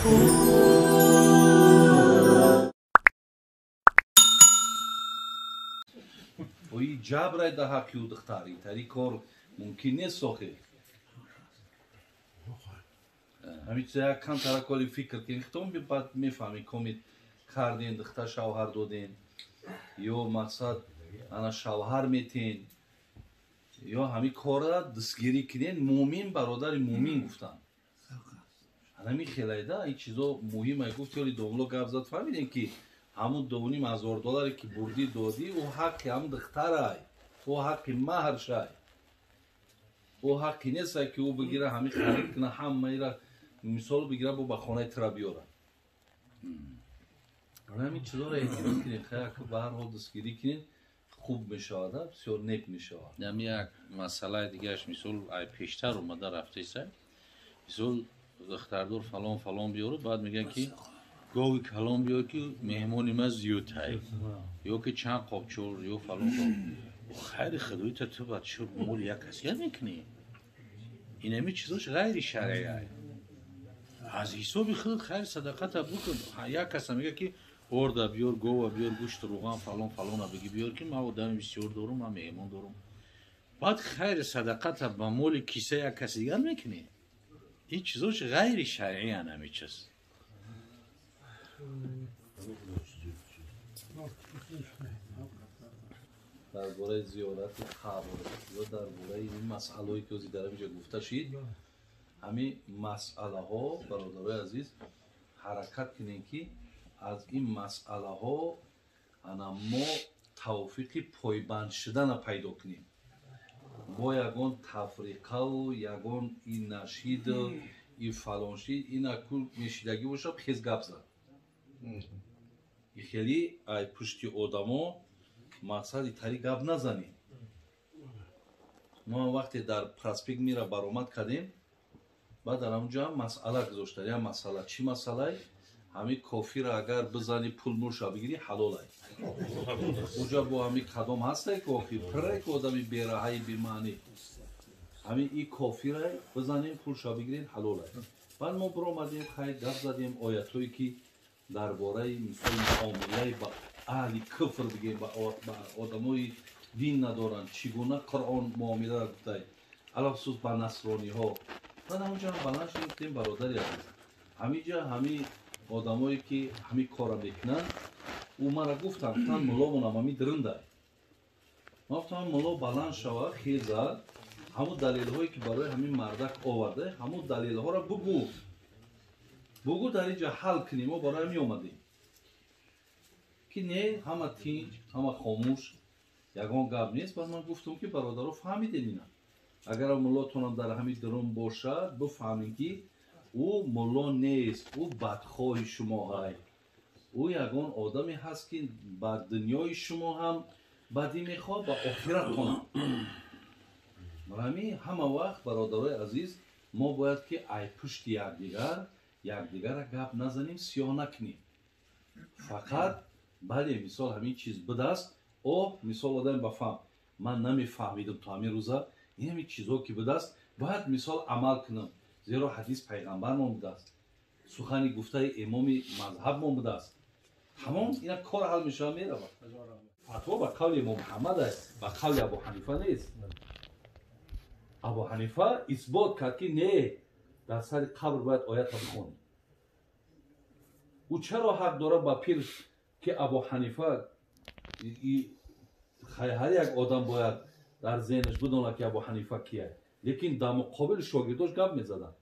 Ои ҷабрай да ҳаққи ӯ духтар, итари кор мумкин нест сохи. Ҳамин чиза як камтара коли фикр кунед, хитом баъд мефаҳмед, комид карден, духтар шавҳар доден, ё мақсад ана шавҳар метен, ё ҳамин корра дастгирӣ кунен, мӯмин бародари мӯмин гуфтанд. Ҳамин хелайда ин чизо муҳим ай гуфт, ёли домло гап зад, фаҳмидем ки ҳамун 2,5 ҳазор долларе ки бурдӣ додӣ, ӯ ҳаққи ҳамун духтарай, ӯ ҳаққи маҳршай, ӯ ҳаққи нестай ки ӯ бигира ҳамин харид куна, ҳамаира мисол бигира бо ба хонаи тира биёра. Ҳамин чизоро эҳтиром кунед, хаяк ба ҳар ҳол дастгирӣ кунед, хуб мешавад, бисёр нек мешавад. Ҳамин як масъалаи дигараш, мисол ай пештар омада рафтеса, мисол духтардор фалон фалон биёру, баъд мегӯянд ки гови калон биёр ки меҳмони ма зиёдтай, ё ки чанд қопчор ё фалон. Хайри худоита ту баъд чӣ моли як касия мекунӣ? Инами чизош ғайри шаръия. Аз ҳисоби худ хайр садақата букун. Як каса мегӯяд ки орда биёр, гова биёр, гӯшт, руған, фалон фалона биги биёр ки ман одами бисёр дорум, ман меҳмон дорум. Баъд хайри садақата ба моли киса як каси дигар мекунӣ? Ин чизош ғайри шаръиян ҳамин чиз. Дар бораи зиёрати қабр ё дар бораи ин масъалаое ки ҳозир дар ҳамин ҷо гуфта шид, ҳамин масъалаҳо, бародарои азиз, ҳаракат кунем ки аз ин масъалаҳо ана мо тавфиқи пойбанд шудана пайдо кунем. Бо ягон тафриқаву ягон ин нашиду ин фалон шид, ина ку мешидагӣ бошад, хез гап зад. И хеле ай пушти одамо мақсади тари гап назанем. Мо вақте дар проспект Мира баромад кардем, баъд дар ҳамунҷо ҳам масъала гузошта. Як масъала, чӣ масъалае? Ҳамин кофира агар бизани пул мурша бигирӣ ҳалолай. Уҷа бо ҳамин кадом ҳастай кофир, пирай ки одами бераҳаи бемаънӣ. Ҳамин и кофирай бизанем пулша бигирем ҳалолай. Баъд мо биромадем, хайр гап задем, оятҳое ки дар бораи мисол муомилаи ба аҳли куфр бигем, ба одамои дин надоранд, чӣ гуна Қуръон муомиларо гуфтай, алахусус ба насрониҳо. Баъд ҳамунҷо ҳам баланд шудем, гуфтем бародари азиз, ҳаминҷа ҳамин одамое ки ҳамин корро мекунанд, ӯ мара гуфтанд, гуфтанд мулломонам ҳамин дириндай. Ман гуфтам мулло баланд шава, хеза, ҳамун далелҳое ки барои ҳамин мардак оварда, ҳамун далелҳоро бугӯ. Бугӯ дар инҷа ҳал кунем, мо барои ҳамин омадем. Ки не, ҳама тинҷ, ҳама хомӯш, ягон гап нест. Баъд ман гуфтам ки бародаро фаҳмидед ина. Агар муллотонам дар ҳамин дурун бошад, бифаҳмед ки ӯ мулло нест, ӯ бадхоҳи шумо ҳай. Ӯ ягон одаме ҳаст ки ба дунёи шумо ҳам бадӣ мехоҳад, ба охираттонам. Барои ҳама вақт бародарои азиз, мо бояд ки ай пушти якдигар, якдигарро гап назанем, сиёҳ накунем. Фақат бале, мисол ҳамин чиз будааст, о мисол одаме ба фаҳм, ман намефаҳмидам то ҳамин рӯза, ин ҳамин чизҳо ки будааст, бояд мисол амал кунам, зеро ҳадис пайғамбармон будааст, сухани гуфтаи имоми мазҳабмон будааст. Ҳамон ина кор ҳал мешавад, меравад. Фатво ба қавли имом Муҳаммад аст, ба қавли Абу Ҳанифа нест. Абу Ҳанифа исбот кард ки не, дар сари қабр бояд оятро бихонӣ. Ӯ чаро ҳақ дорад ба пир ки Абу Ҳанифа ҳар як одам бояд дар зеҳнаш бидонад ки Абу Ҳанифа кия, лекин дар муқобили шогирдош гап мезаданд.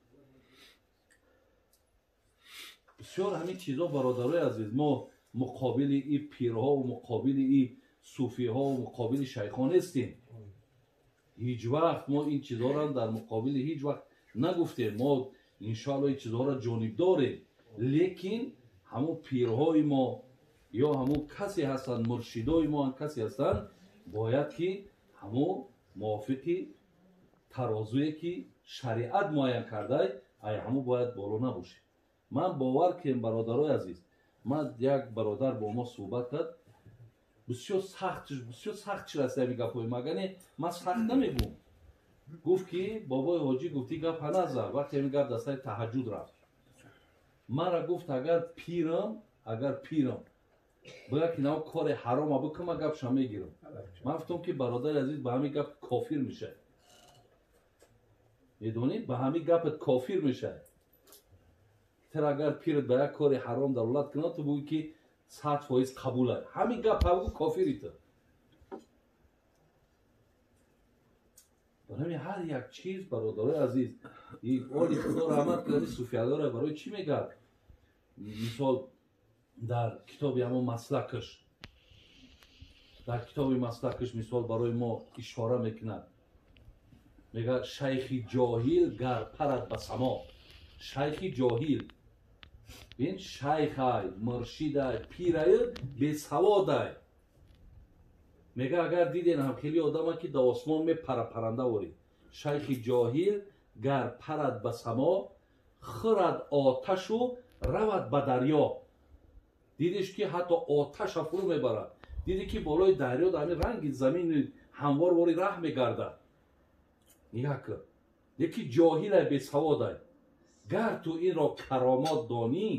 Бисёр ҳамин чизо бародарои азиз, мо муқобили и пирҳову муқобили и суфиҳову муқобили шайхҳо нестем. Ҳеҷ вақт мо ин чизҳоро дар муқобили ҳеҷ вақт нагуфтем. Мо иншоалло ин чизҳоро ҷонибдорем, лекин ҳамун пирҳои мо ё ҳамун касе ҳастанд, муршидои мо касе ҳастанд, бояд ки ҳамун мувофиқи тарозуе ки шариат муайян кардай, ай ҳамун бояд боло набошем. Ман бовар кунем бародарои азиз, ман як бародар бо мо суҳбат кард, бисёр сахт, бисёр сахт чираст ҳамин гапҳои магане, ман сахт намегӯм. Гуфт ки бобои ҳоҷӣ гуфти гап ҳаназа, вақте ҳамин гап дар сари таҳаҷҷуд рафт. Мара гуфт агар пирам, бояд ки нав кори ҳарома бикунам, ман гапша мегирам. Ман гуфтам ки бародари азиз, ба ҳамин гап кофир мешавад. Медонӣ, ба ҳамин гапат кофир мешавад. Тар агар пират ба як кори ҳаром далолат кунад, ту бугӯӣ ки 100% қабул аст. Ҳамин гап ҳабгӯ кофири ту. Барои ҳар як чиз бародарои азиз, оли худо раҳмат кунад, суфиядора барои чӣ мегӯяд? Мисол дар китоби ҳамон маслакаш, дар китоби маслакаш мисол барои мо ишора мекунад. Мегӯяд шайхи ҷоҳил гар парад ба само. Шайхи ҷоҳил, бин, шайхай, муршидай, пирай, бесаводай. Мегӯяд агар диден ҳам хеле одама ки дар осмон мепара, паранда ворид. Шайхи ҷоҳил гар парад ба само, хӯрад оташу равад ба дарё. Дидиш ки ҳатто оташа фурӯ мебарад. Диди ки болои дарё дар ҳамин ранги замини ҳамвор вори раҳ мегардад. Нигоҳ кун, яки ҷоҳилай, бесаводай. Гар ту инро каромот донӣ,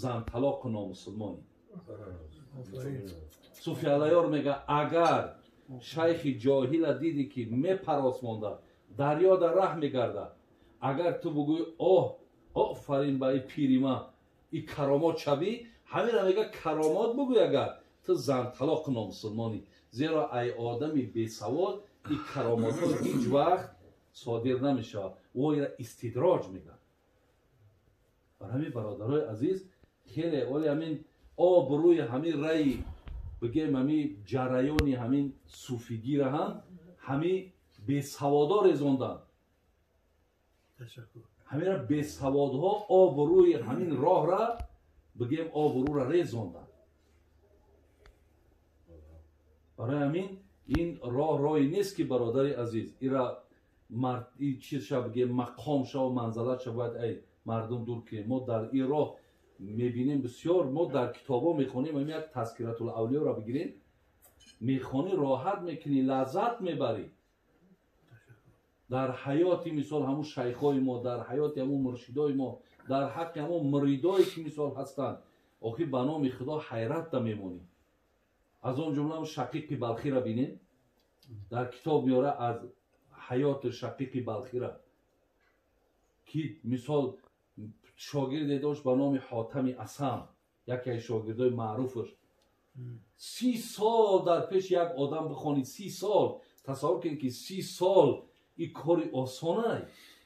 зан талоқу номусулмонӣ. Суфи Аллаёр мега агар шайхи ҷоҳила диди ки мепаросмонда, дарё дар раҳ мегардад, агар ту бугӯӣ оҳ, офарин ба и пири ман, и каромот шавӣ, ҳамина мега каромот бугӯй агар ту зан талоқу номусулмонӣ. Зеро ай одами бесавод и каромотҳо ҳеҷ вақт содир намешавад. Ӯ ира истидроҷ мегӯяд. Барои ҳамин бародарои азиз, хеле оли ҳамин обрӯи ҳамин раи бигем ҳамин ҷараёни ҳамин суфигира ҳам ҳамин бесаводо резонданд. Ҳаминра бесаводҳо обрӯи ҳамин роҳра бигем обрӯра резонданд. Барои ҳамин ин роҳ роҳе нест ки бародари азиз ира чизша бигем мақомша ва манзалатша бояд ай мардум дур кунем. Мо дар ин роҳ мебинем бисёр, мо дар китобҳо мехонем, ҳамин як Тазкиратул авлиёро бигирем, мехонӣ роҳат мекунӣ, лаззат мебарӣ. Дар ҳаёти мисол ҳамун шайхҳои мо, дар ҳаёти ҳамун муршидои мо, дар ҳаққи ҳамун муридое ки мисол ҳастанд, охир ба номи худо ҳайратда мемонӣ. Аз он ҷумла Шақиқи Балхиро бинем, дар китоб меора аз ҳаёти Шақиқи Балхира ки мисол шогирде дошт ба номи Ҳотами Асам, яке аз шогирдои маъруфаш. 30 сол дар пеши як одам бихонӣ, 30 сол. Тасаввур кунед ки 30 сол ин кори осонай.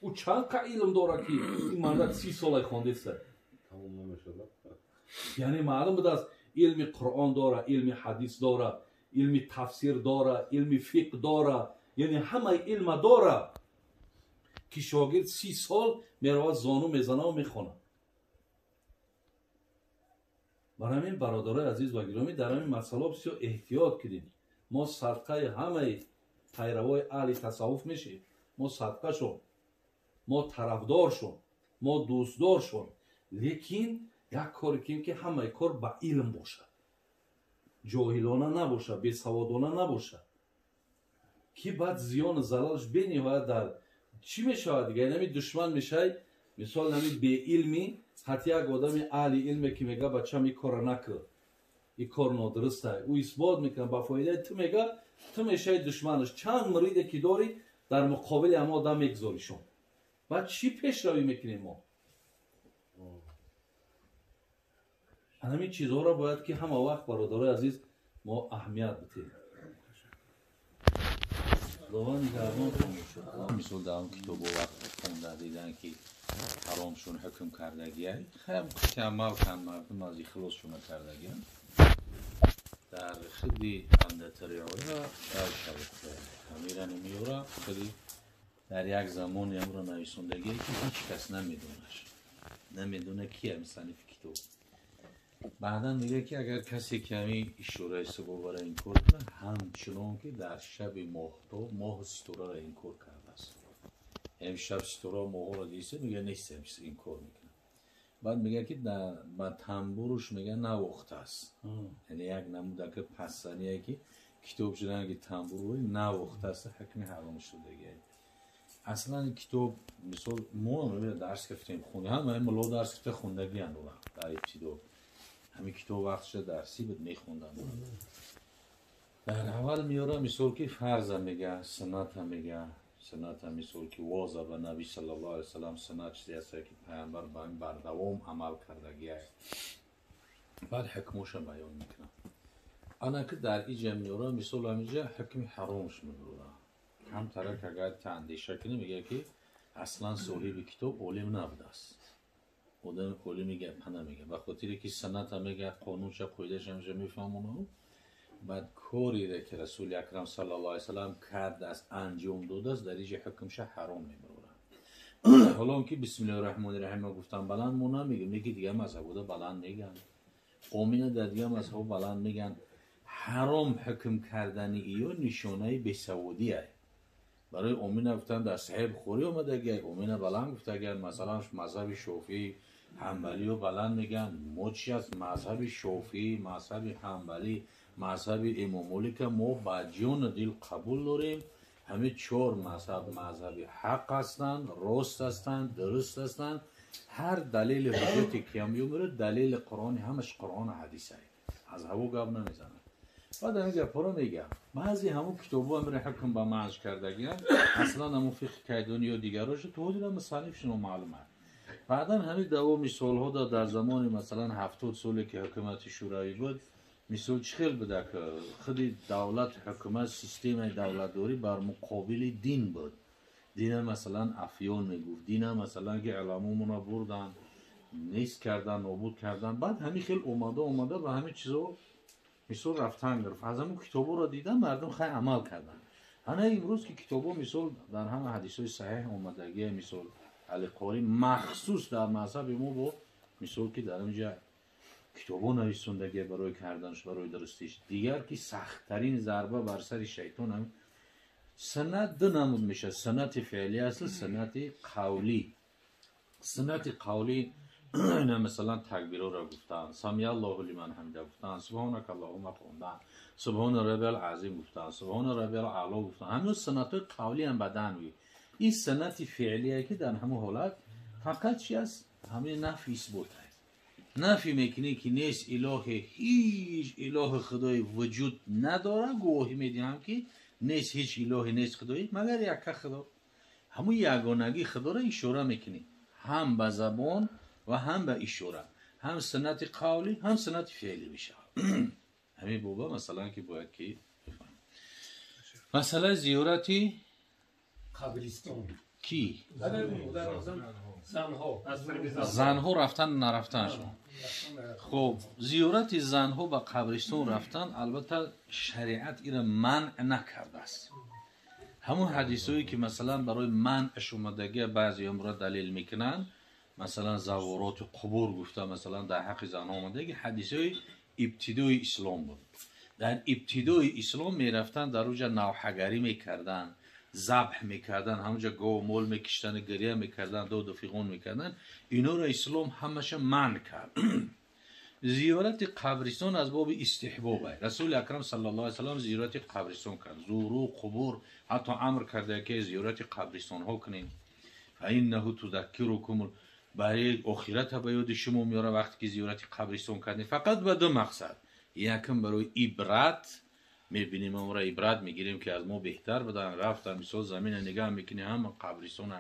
Ӯ чанд қа илм дорад ки ин мардак 30 солай хондеста. Яъне маълум будааст илми Қуръон дора, илми ҳадис дора, илми тафсир дора, илми фиқҳ дора, яъне ҳамаи илма дора ки шогирд 30 сол меравад зону мезанаву мехонад. Барои ҳамин бародарои азиз ва гиромӣ, дар ҳамин масъалаҳо бисёр эҳтиёт кунем. Мо садқаи ҳамаи пайравои аҳли тасаввуф мешавем. Мо садқашон, мо тарафдоршон, мо дӯстдоршон, лекин як коре кунем ки ҳамаи кор ба илм бошад, ҷоҳилона набошад, бесаводона набошад, ки баъд зиёну залалаш бениҳоят дар чӣ мешавад дига? Нами душман мешавад, мисол нами беилмӣ, ҳатто як одами аҳли илме ки мега бачам ин корро накун, ин кор нодуруст аст, ӯ исбот мекунад ба фоидаи ту, мега ту мешавӣ душманаш. Чанд муриде ки дорӣ дар муқобили ҳама одам мегузоришон. Баъд чӣ пешравӣ мекунем мо? Ҳамин чизҳоро бояд ки ҳама вақт бародарои азиз мо аҳамият бидиҳем. Худованд нигаҳбон бошад. Мисол дар он китобо вақт хонда дидан ки ҳаромшон ҳукм кардагиай, хеле қити амал кан мардум аз ихлосшона кардагиан. Дар худи андатариоя ҳамира намеёра, худи дар як замоне амро нависондагие ки ҳеҷ кас намедонаш, намедона ки ам санифи китоб. Баъдан мегӯяд ки агар касе ки ҳамин ишораи субовара инкор кунад, ҳамчунон ки дар шаби моҳтоб моҳу ситораро инкор кардааст. Ҳамин шаб ситора моҳҳоро диста, мегӯяд нест, инкор мекунад. Баъд мегӯяд ки ба тамбуруш мегӯяд навохтааст. Яъне як намудака пассание ки китоб шудан ки тамбур навохтааст, ҳукми ҳаром шудагиа. Аслан китоб мисол мо дарс гирифтем, хонда ҳама мулло дарс гирифта хондагианд он вақт дар ибтидо. Ҳамин китоб вақтша дарсӣ буд, мехонданд. Дар аввал меёра мисол ки фарза мега, сунната мега, сунната мисол ки воза ба наби саллаллоҳу алайҳи васаллам суннат чизе аст ки пайғамбар ба ин бардавом амал кардагиаст. Баъд ҳукмоша баён мекунад. Ана ки дар иҷа меёра мисол ҳамиҷа ҳукми ҳаромш мебурад. Камтарак агар таандеша кунӣ мегӯяд ки аслан соҳиби китоб олим набудааст. Одами олими гапа намегӯяд. Ба хотире ки саната мегӯяд, қонунша, қоидаша ҳамеша мефаҳмонад. Баъд кореро ки расули акрам саллаллоҳу алайҳи васаллам кардааст, анҷом додааст, дар иҷа ҳукмша ҳаром мебарорад. Ҳоло он ки бисмиллоҳи раҳмони раҳим гуфтан баланд мо намегӯем, не ки дигар мазҳабода баланд мегӯянд. Омина дар дигар мазҳабо баланд мегӯянд. Ҳаром ҳукм кардани иё нишонаи бесаводиае. Барои омина гуфтан дар Саҳеҳи Бухорӣ омадагиай, омина баланд гуфтагианд, масалан мазҳаби Шофиӣ, ҳанбалиё баланд мегӯянд. Мо чи аст мазҳаби Шофиӣ, мазҳаби ҳанбалӣ, мазҳаби Имом Молика мо ба ҷону дил қабул дорем. Ҳамин чор мазҳаб мазҳаби ҳақ ҳастанд, рост ҳастанд, дуруст ҳастанд. Ҳар далели ҳуҷҷате ки ҳам меомерад, далели Қуръони ҳамаш Қуръону ҳадис аст. Аз ҳаво гап намезанад. Баъд ҳамин гапҳоро мегӯям. Баъзе ҳамун китобҳо амри ҳукм ба манъ кардагианд, аслан ҳамун фиқҳи кайдонӣ ё дигароша то ҳозир мусаннифшон маълум аст. Баъдан ҳамин давоми солҳо дар замони масалан 70 соле ки ҳукумати шӯравӣ буд, мисол чӣ хел буда ки худи давлат, ҳукумат, системаи давлатдорӣ бар муқобили дин буд. Дина масалан афён мегуфт, дина масалан ки уламомонро бурдан, нест кардан, нобуд кардан. Баъд ҳамин хел омада омада ба ҳамин чизо мисол рафтан гирифт. Аз ҳамун китобҳоро дидан мардум хай амал карданд. Ана имрӯз ки китобҳо мисол дар ҳама ҳадисҳои саҳеҳ омадагия, мисол Али Қорӣ махсус дар мазҳаби мо бо мисол ки дар инҷа китобҳо нависондагия барои карданаш, барои дурустиш. Дигар ки сахттарин зарба бар сари шайтон ҳам суннат ду намуд мешавад. Суннати феълӣ аст, суннати қавлӣ. Суннати қавлӣ ина масалан такбирҳоро гуфтан, самиаллоҳу лиман ҳамида гуфтан, субҳонака аллоҳумма хондан, субҳона раббиял азим гуфтан, субҳона раббиял аъло гуфтан. Ҳамин суннатҳои қавлӣ ҳам бадан мегӯяд. Ин суннати феълие ки дар ҳамон ҳолат фақат чи аст? Ҳамин нафи исбот аст. Нафи мекунӣ ки нест илоҳе, ҳеҷ илоҳи худои вуҷуд надорад, гувоҳӣ медиҳам ки нест ҳеҷ илоҳе, нест худое магар якка худо. Ҳамун ягонагии худоро ишора мекунӣ ҳам ба забон ва ҳам ба ишора, ҳам суннати қавлӣ, ҳам суннати феълӣ мешавад. Ҳамин боба масалан ки бояд ки бифаҳмем. Масъалаи зиёрати қабристон ки? Занҳо. Занҳо рафтан нарафтаншон. Хуб, зиёрати занҳо ба қабристон рафтан албатта шариат ира манъ накардааст. Ҳамун ҳадисҳое ки масалан барои манъш омадагия баъзеёнро далел мекунанд, масалан завороти қубур гуфта масалан дар ҳаққи занҳо омадаги ҳадисҳои ибтидои ислом буд. Дар ибтидои ислом мерафтанд, дар уҷа навҳагарӣ мекарданд, забҳ мекарданд, ҳамуҷа гов мол мекиштанд, гиря мекарданд, доду фиғон мекарданд. Инора ислом ҳамаша манъ кард. Зиёрати қабристон аз боби истиҳбоб аст. Расули акрам саллаллоҳу алайҳи васаллам зиёрати қабристон кард. Зуру қубур ҳатто амр карда ки зиёрати қабристонҳо кунед. Фаиннаҳу тузаккирукум, барои охирата ба ёди шумо меорад вақте ки зиёрати қабристон кардем. Фақат ба ду мақсад. Якум барои ибрат, мебинем онро ибрат мегирем ки аз мо беҳтар будан, рафтан мисол замина нигаҳ мекунӣ ҳама қабристон.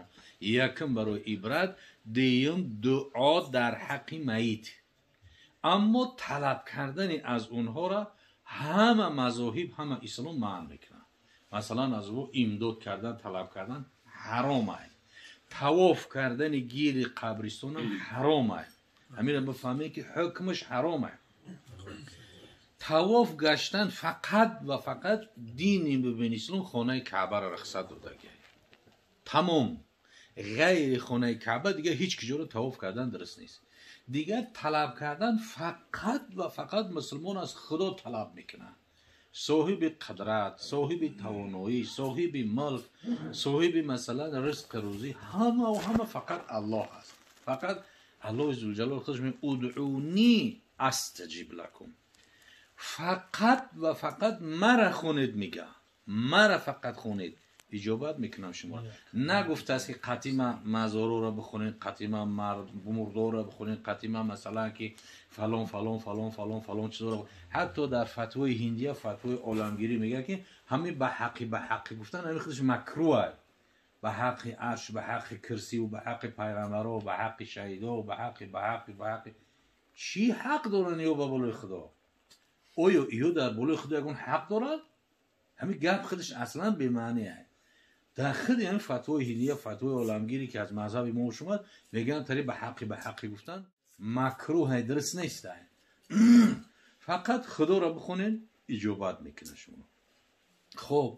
Якум барои ибрат, дуюм дуо дар ҳаққи майит. Аммо талаб кардани аз онҳоро ҳама мазоҳиб, ҳама ислом манъ мекунанд. Масалан аз ӯ имдод кардан, талаб кардан ҳаром аст. Тавоф кардани гири қабристонам ҳаром аст. Ҳаминро бифаҳмед ки ҳукмаш ҳаром аст. Тавоф гаштан фақат ва фақат дини мубини ислом хонаи Каъбаро рухсат додагист. Тамом. Ғайри хонаи Каъба дигар ҳеҷ куҷоро тавоф кардан дуруст нест. Дигар талаб кардан фақат ва фақат мусулмон аз Худо талаб мекунад. Соҳиби қудрат, соҳиби тавоноӣ, соҳиби мулк, соҳиби масалан ризқ рӯзӣ, ҳама ва ҳама фақат Аллоҳ аст. Фақат Аллоҳи зулҷалол худаш мегӯяд удъуни астаҷиб лакум. Фақат ва фақат мара хонед мега. Мара фақат хонед. Иҷобат мекунам шумо. Нагуфтааст ки қатима мазоруро бихонед, қатима мурдоро бихонед, қатима масалан ки фалон фалон фалон фалон фалон чизоро. Ҳатто дар фатвои ҳиндия, фатвои оламгирӣ мегӯяд ки ҳамин ба ҳаққи гуфтан ҳамин худаш макрӯҳ аст. Ба ҳаққи арш, ба ҳаққи кирсиву ба ҳаққи пайғамбаро, ба ҳаққи шаҳидо, ба ҳаққи ба ҳаққи ба ҳаққи чӣ ҳақ доранд ё ба болои Худо? Оё ё дар болои Худо ягон ҳақ дорад? Ҳамин гап худаш аслан бемаъне аст. Дар худи ҳамин фатвои ҳиндия, фатвои оламгире ки аз мазҳаби мо шумад, мегӯянд тари ба ҳаққи гуфтан макрӯҳ аст, дуруст нест. Фақат Худоро бихонед, иҷобат мекунад шумо. Хоб,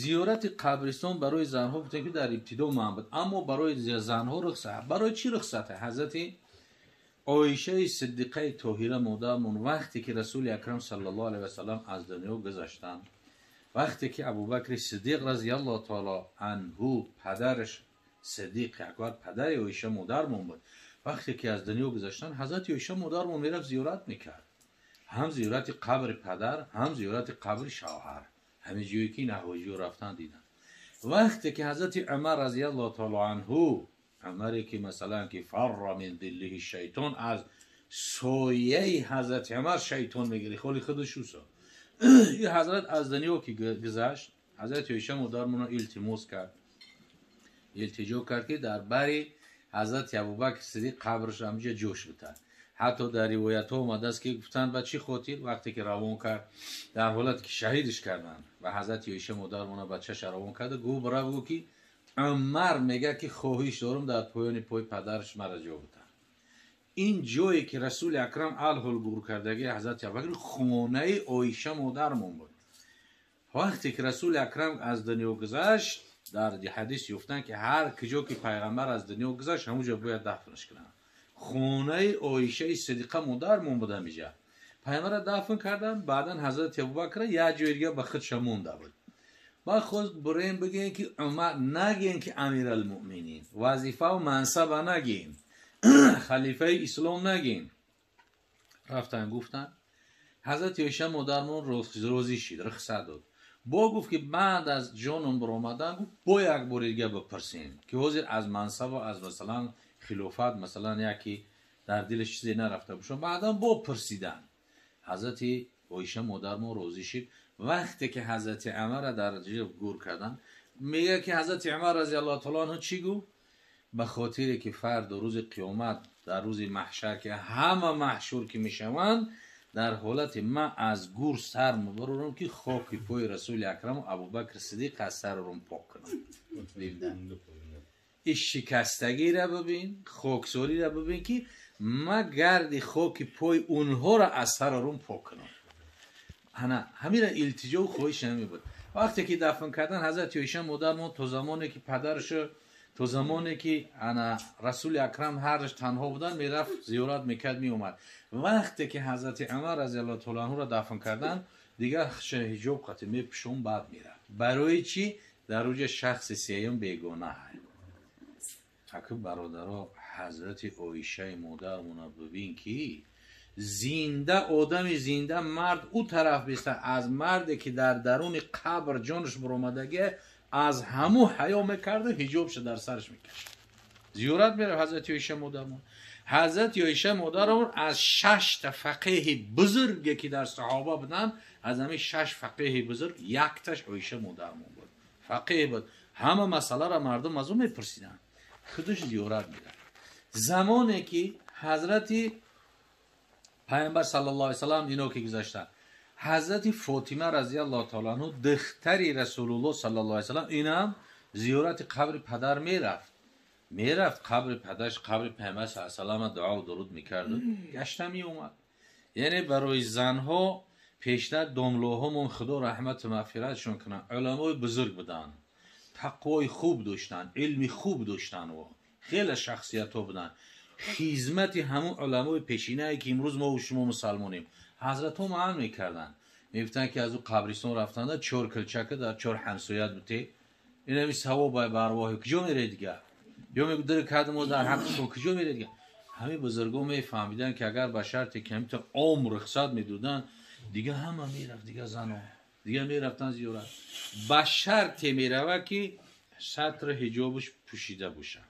зиёрати қабристон барои занҳо гуфтем ки дар ибтидо манъ буд, аммо барои занҳо рухсат. Барои чӣ рухсат? Ҳазрати Оишаи Сиддиқаи Тоҳира модармон вақте ки Расули Акрам саллаллоҳу алайҳи васаллам аз дунё гузаштанд, вақте ки Абубакри Сиддиқ разияллоҳу таоло анҳу, падараш Сиддиқ Акбар, падари Оиша модармон буд, вақте ки аз дунё гузаштанд, ҳазрати Оиша модармон мерафт зиёрат мекард. Ҳам зиёрати қабри падар, ҳам зиёрати қабри шавҳар. Ҳамин ҷое ки наҳоҷиё рафтан дидан. Вақте ки ҳазрати Умар разияллоҳу таоло анҳу, Умаре ки масалан ки фарра мин диллиҳи шайтон, аз сояи ҳазрати Умар шайтон мегирифт, холи худаш усо. Ин ҳазрат аз дунё ки гузашт, ҳазрати Оиша модармонро илтимос кард, илтиҷо кард ки дар бари ҳазрати Абубакр Сиддиқ қабраш ҳамҷа ҷош битад. Ҳатто дар ривоятҳо омадааст ки гуфтанд ба чӣ хотир вақте ки равон кард, дар ҳолате ки шаҳидш карданд ва ҳазрати Оиша модармона бачаша равон карда, гуфт бирав гӯ ки Умар мегӯяд ки хоҳиш дорам дар поёни пои падараш мара ҷо битад. Ин ҷое ки Расули Акрам алҳол гур кардагии ҳазрати Абубакр хонаи Оиша модармон буд. Вақте ки Расули Акрам аз дунё гузашт, дар ҳадис ёфтанд ки ҳар куҷо ки пайғамбар аз дунё гузашт, ҳамон ҷо бояд дафнаш кунанд. Хонаи Оишаи Сиддиқа модармон буд ҳамиҷа. Пайғамбарро дафн карданд, баъдан ҳазрати Абубакр як ҷои дига ба худша монда буд. Баъд хост бурем бигӯем ки Умар нагӯем ки Амиралмуъминин, вазифаву мансаба нагӯем, халифаи ислом нагӯем. Рафтан гуфтанд, ҳазрати Оиша модармон розӣ шид, рухсат дод. Бо гуфт ки баъд аз ҷоном баромадан, гуфт бо як бори дига бипурсем ки ҳозир аз мансабу аз масалан хилофат масалан яке дар дилаш чизе нарафта бошад. Баъдан бо пурсидан ҳазрати Оиша модармон розӣ шид. Вақте ки ҳазрати Умарро дар ҷиб гур карданд, мегӯяд ки ҳазрати Умар разияллоҳу таоло анҳу чӣ гуфт? Ба хотире ки фардо рӯзи қиёмат, дар рӯзи маҳшар ки ҳама маҳшур ки мешаванд, дар ҳолати ман аз гур сар мебарорам ки хоки пои Расули Акраму Абубакр Сиддиқ аз саррум пок кунам. Ин шикастагиро бибин, хоксориро бибин ки ман гарди хоки пои онҳоро аз саррум пок кунам. Ана ҳамира илтиҷову хоҳиш ҳамин буд. Вақте ки дафн кардан, ҳазрати Оиша модармон то замоне ки падарашо, то замоне ки ана Расули Акрам ҳарш танҳо буданд, мерафт зиёрат мекард, меомад. Вақте ки ҳазрати Умар разияллоҳу таоло анҳуро дафн карданд, дигар ҳиҷоб қатӣ мепӯшон, баъд мерафт. Барои чӣ? Дар уҷа шахси сеюм бегона ҳаст. Аки бародаро, ҳазрати Оишаи модармона бибин ки зинда, одами зинда, мард ӯ тараф биста, аз марде ки дар даруни қабр ҷонаш баромадагӣ, аз ҳаму ҳаё мекарду ҳиҷобша дар сараш мекашид. Зиёрат мерав ҳазрати Оиша модармон. Ҳазрати Оиша модармон аз 6 та фақеҳи бузурге ки дар саҳоба буданд, аз ҳамин 6 фақеҳи бузург якташ Оиша модармон буд. Фақеҳ буд. Ҳама масъаларо мардум аз ӯ мепурсиданд. Худаш зиёрат мерафт. Замоне ки ҳазрати пайғамбар саллаллоҳу алайҳи васаллам ино ки гузаштанд, ҳазрати Фотима разияллоҳу таоло анҳу, духтари Расулуллоҳ саллаллоҳу алайҳи васаллам, инам зиёрати қабри падар мерафт. Мерафт қабри падараш, қабри пайғамбар саллаллоҳу алайҳи васаллам дуо дуруд мекард, гашта меомад. Яъне барои занҳо пештар домлоҳомон Худо раҳмату мағфиратшон кунад, уламои бузург буданд, тақвои хуб доштанд, илми хуб доштанд, хеле шахсиятҳо буданд. Хизмати ҳамун уламои пешинае ки имрӯз мо шумо мусалмонем, ҳазратҳо маън мекарданд. Мегуфтанд ки аз ӯ қабристон рафтанда 4 килчака дар 4 ҳамсоят бите, инами савоб ба арвоҳи куҷо мере дига? Ё мегӯ дир кардам мо дар ҳаққшон куҷо мере дига? Ҳамин бузургон мефаҳмиданд ки агар ба шарте ки ҳамин ом рухсат медоданд, дига ҳама мерафт, дига занон. Дига мерафтан зиёрат. Ба шарте мерава ки сатр ҳиҷобаш пӯшида боша.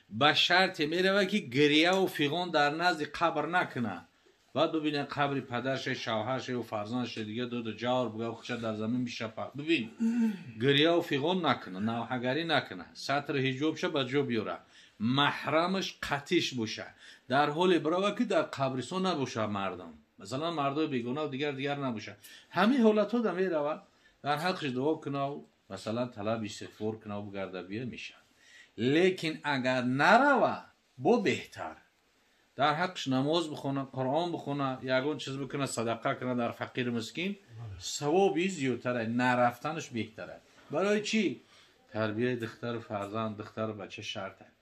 Ба шарте мерава ки гирьяву фиғон дар назди қабр накуна. Баъд бибинед қабри падарше, шавҳарше ё фарзандше дига дода ҷавр буга худша дар замин бишапа. Бибин, гирьяву фиғон накуна, навҳагарӣ накуна, сатри ҳиҷобша ба ҷо биёра, маҳрамаш қатиш боша. Дар ҳоле бирава ки дар қабристон набоша мардам. Масалан мардои бегона дигар дигар набоша. Ҳамин ҳолатҳо да мерава, дар ҳаққиш дуо кунав, масалан талаб истиғфор кунав, бигарда бия мешавад. Лекин агар нарава, бо беҳтар. Дар ҳаққш намоз бихона, Қуръон бихона, ягон чиз бикуна, садақа куна дар фақиру мискин, савоби зиёдтара, нарафтанаш беҳтара. Барои чӣ? Тарбияи духтару фарзанд, духтару бача шарт аст.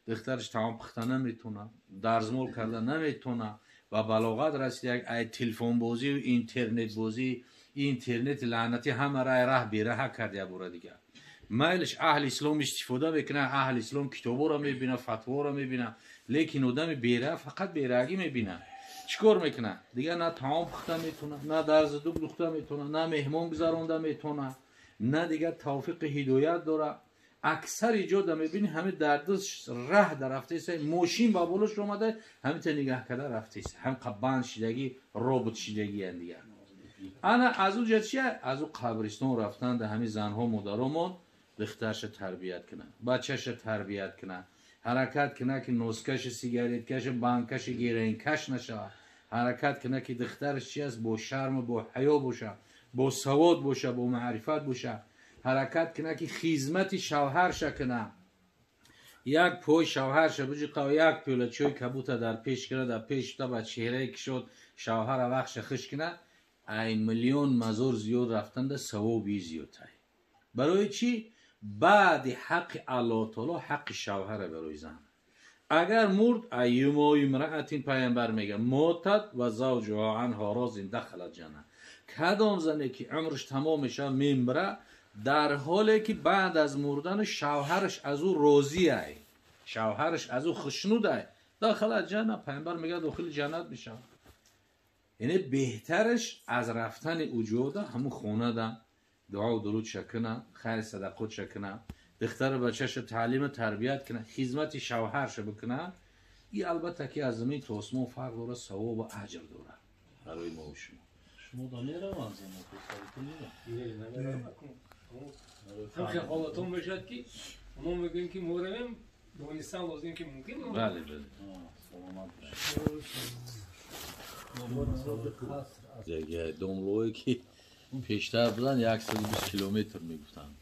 Духтараш таом пухта наметона, дарзмол карда наметона, ба балоғат расида як ай телефонбозию интернетбозӣ, интернети лаънатӣ ҳамаро ай раҳ бераҳа кард як бора дигар. Майлиш аҳли ислом истифода мекунад, аҳли ислом китоборо мебинад, фатворо мебинад, лекин одами бераҳ фақат бераҳагӣ мебинад. Чӣ кор мекунад? Дигар на таом пухта метавонад, на дарзи дуг духта метавонад, на меҳмон гузаронда метавонад, на дигар тавфиқи ҳидоят дорад. Аксари ҷода мебинӣ ҳами дар даст раҳ дар рафтаиса, мошин ба болош омада, ҳамита нигаҳ карда рафтаиса, ҳам банд шидагӣ, робот шидагиян дигар. Ана аз он ҷа чия? Аз он қабристон рафтан да ҳами занҳо модаромон духтарша тарбият кунад, бачаша тарбият кунад, ҳаракат кунад ки носкаша, сигареткаша, банкаша героинкаш нашавад, ҳаракат кунад ки духтараш чи аст, бо шарму бо ҳаё боша, бо савод боша, бо маърифат боша, ҳаракат кунад ки хизмати шавҳарша кунад. Як пой шавҳарша биҷиқа, як пиёла чой кабута дар пеш кунад, дар пеш та ба чеҳраи кишод шавҳара вақша хиш кунад, ай миллион мазор зиёд рафтанда савоби зиёдтай. Барои чӣ? Баъди ҳаққи Аллоҳ таоло ҳаққи шавҳара барои зан. Агар мурд, айюмо имраатин, пайғамбар мега, мотат ва завҷуҳо анҳо розин дахалат ҷанна. Кадом зане ки умраш тамом мешавад, мемира, дар ҳоле ки баъд аз мурдани шавҳараш аз ӯ розиай, шавҳараш аз ӯ хушнудай, дахалат ҷанна, пайғамбар мега дохили ҷаннат мешавад. Яъне беҳтараш аз рафтани уҷода ҳамун хонада дуо дуруд шакуна, хайр садақот шакуна, духтару бачаша таълиму тарбият куна, хизмати шавҳарша бикуна. И албатта ки аз замин то осмон фарқ дорад, савобу аҷр дорад барои мо ва шумо. Шумо да мераванд зано писаритон мераванд? Не, ҳолатон мешавад ки оно мегӯянд ки мо равем, донистан лозим ки мумкин. Бале, бале. Саломат бошед. Домлое ки пештар будан 120 километр мегуфтанд.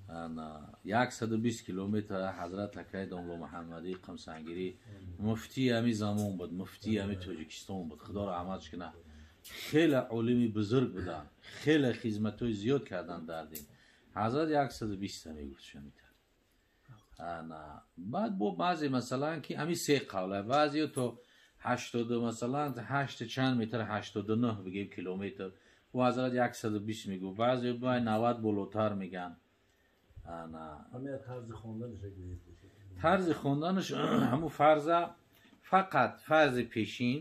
120 километр ҳазрат акай домло Муҳаммадӣ Қамсангирӣ муфтии ҳами замон буд, муфтии ҳами Тоҷикистон буд. Худо раҳматш кунад. Хеле олими бузург буданд, хеле хизматҳои зиёд карданд дар дин. Ҳазрат 120 мегуфт шамитар. Баъд бо баъзе масалан ки ҳами се қавла, баъзеё то 80 масалан 8 чанд метр, 89 бигем километр, у ҳазрат 120 мегӯ, баъзе бай 90 болотар меган. Ҳамин тарзи хонданаш гӯед. Тарзи хонданаш ҳамун фарза фақат фарзи пешин,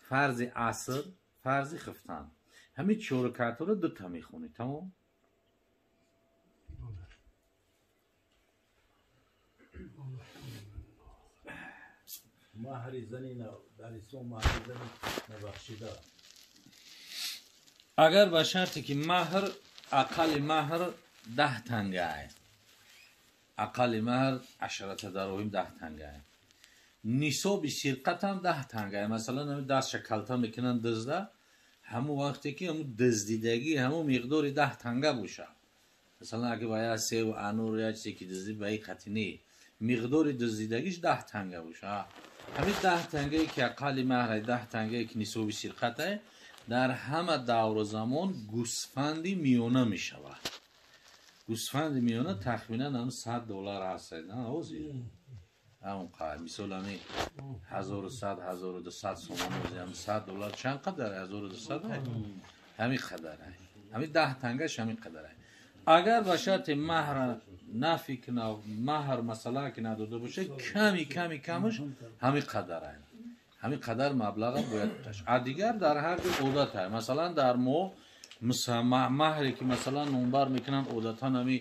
фарзи аср, фарзи хифтан. Ҳамин чор ракъатро дута мехонӣ, тамом. Маҳри зани дар ислом маҳри зани набахшида. Агар ба шарте ки маҳр, ақалли маҳр 10 танга аст. Ақалли маҳр 10 дароҳим 10 танга аст. Нисоби сирқатам 10 танга аст. Масалан, ҳамин дастша калта мекунанд дизда, ҳамун вақте ки ҳамун диздидагӣ ҳамун миқдори 10 танга бошад. Масалан, агар ба як севу анор як чизе ки диздӣ ба ин қатъи не, миқдори диздидагиш 10 танга бошад. Ҳамин 10 тангае ки ақалли маҳр аст, 10 тангае ки нисоби сирқат аст, дар ҳама давру замон гӯсфанди миёна мешавад. Гӯсфанди миёна тахминан ҳам $100 ҳаст, ҳозир. Ҳамон қадр, мисол ҳамин 1100, 1200 сомон ҳозир, ҳамин $100 чанд қадар? 1200 ҳай? Ҳамин қадар ҳай. Ҳамин 10 тангаш ҳамин қадар ҳай. Агар ба шарти маҳр нафи куна, маҳр масъала ки надода бошад, ками ками камаш ҳамин қадар ҳай. Ҳамин қадар маблаға бояд бошад. А дигар дар ҳар ҷо одат ҳай. Масалан, дар мо Маҳре ки масалан номбар мекунанд, одатан ҳами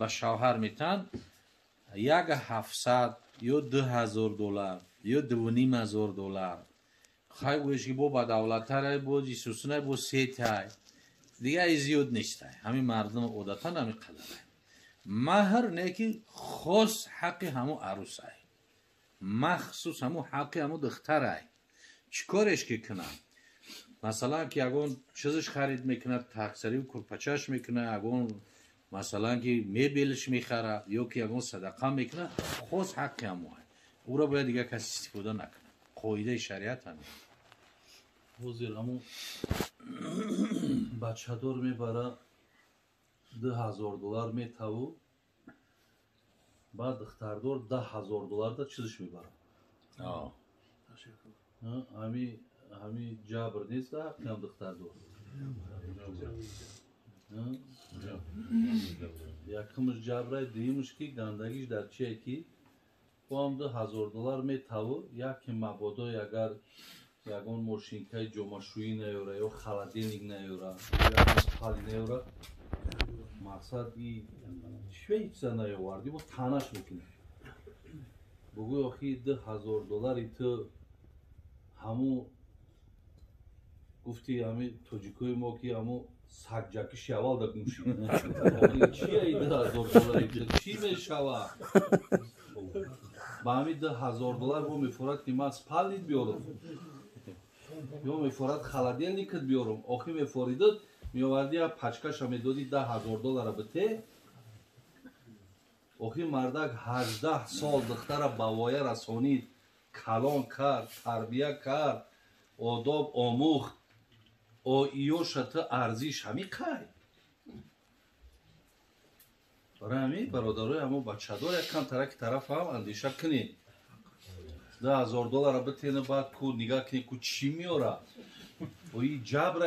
ба шавҳар метаҳанд 1700 ё 2000 доллар ё 2500 доллар. Хай гӯеш ки бо ба давлаттарай, бо ҷисусунай, бо сетай, дига зиёд нестай. Ҳамин мардум одатан ҳамин қадарай. Маҳр не ки хос ҳаққи ҳамун арӯсай, махсус ҳамун ҳаққи ҳамун духтарай. Чӣ кореш ки кунад? Масалан, ки ягон чизаш харид мекунад, тақсарию курпачаш мекунад, ягон масалан ки мебелш мехарад ё ки ягон садақа мекунад, хос ҳаққи ҳамоай. Ӯро бояд дигар кас истифода накунад. Қоидаи шариат ҳамин. Ҳозир ҳамун бачадор мебара 2000 доллар метаву, баъд духтардор 10 000 долларда чизаш мебара. Ҳами ҷабр нест ҳаққиам духтардор? Якумш ҷабрай, дуюмш ки гандагиш дар чие ки боам 2000 доллар метаву, яке мабодо агар ягон мошинкаи ҷомашӯӣ наёра ё холодильник наёра, ягон спали наёра, мақсад и чӣ чиза наёвардӣ, бо таънаш мекунад. Бугӯй, охи 2000 доллари ту ҳамун гуфти ҳами тоҷикои мо ки ҳамун сагҷакиши аввал да гум шид. Чия и 2000 доллари ту чӣ мешава? Ба ҳами 2000 доллар бо мефорад ки ман спалнит биёрам ё мефорад холодильникат биёрам. Охи мефоридад, меоварди, я пачкаша медоди, 10 000 доллара бите. Охи мардак 18 сол духтара ба воя расонид, калон кард, тарбия кард, одоб омӯхт. Оиёша ту арзиш ҳами қай? Барои ҳамин, бародарои, ҳамо бачадор якам тараки тарафам андеша кунед. 2000 доллара битена, баъд ку нигаҳ кунед, ку чӣ меёра. Ои ҷабра.